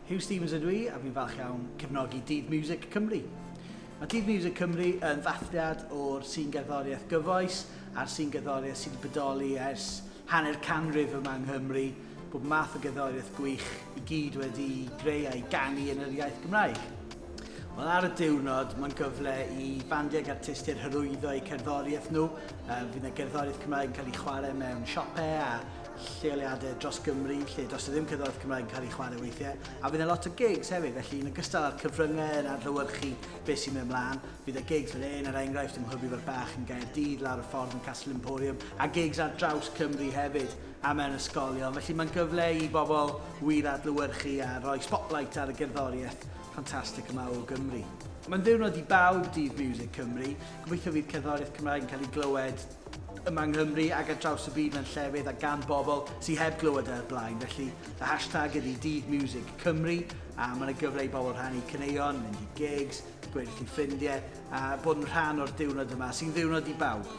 Huw Stephens ydw i a fi'n falch iawn cefnogi Dydd Miwsig Cymru. Mae Dydd Miwsig Cymru yn ddathliad o'r sîn gerddoriaeth gyfoes a'r sîn gerddoriaeth sydd wedi bodoli ers hanner canrif yma yng Nghymru, bob math o gerddoriaeth gwych i gyd wedi'i greu a'i ganu yn yr iaith Gymraeg. Wel, ar y diwrnod, mae'n gyfle i fandiau ac artistiaid hyrwyddo eu cerddoriaeth nhw. Fydd yna gerddoriaeth Cymraeg yn cael ei chwarae mewn siopau a lleoliadau dros Gymru, lle does 'na ddim cerddoriaeth Cymraeg yn cael ei chwarae weithiau. A fydd yna lot o gigs hefyd, felly yn ogystal â'r cyfryngau yn adlewyrchu beth sy'n mynd ymlaen, fydd yna gigs fel hyn, er enghraifft, yng Nghlwb Ifor Bach yn Gaerdydd, lawr y ffordd yn Castle Emporium, a gigs ar draws Cymru hefyd, a mewn ysgolion. Felly mae'n gyfle i bobl wir adlewyrchu a rhoi spotlight ar y gerddoriaeth ffantastig yma o Gymru. Mae'n ddiwrnod i bawb, Dydd Miwsig Cymru. Gobeithio fydd cerddoriaeth Cymraeg yn cael ei glywed yma yng Nghymru ac ar draws y byd mewn llefydd a gan bobl sydd heb glywed e o'r blaen. Felly, y hashtag ydy Dydd Miwsig Cymru a mae yna gyfle i bobl rhannu caneuon, mynd i gigs, gweud wrth eu ffrindiau a bod yn rhan o'r diwrnod yma sy'n ddiwrnod i bawb.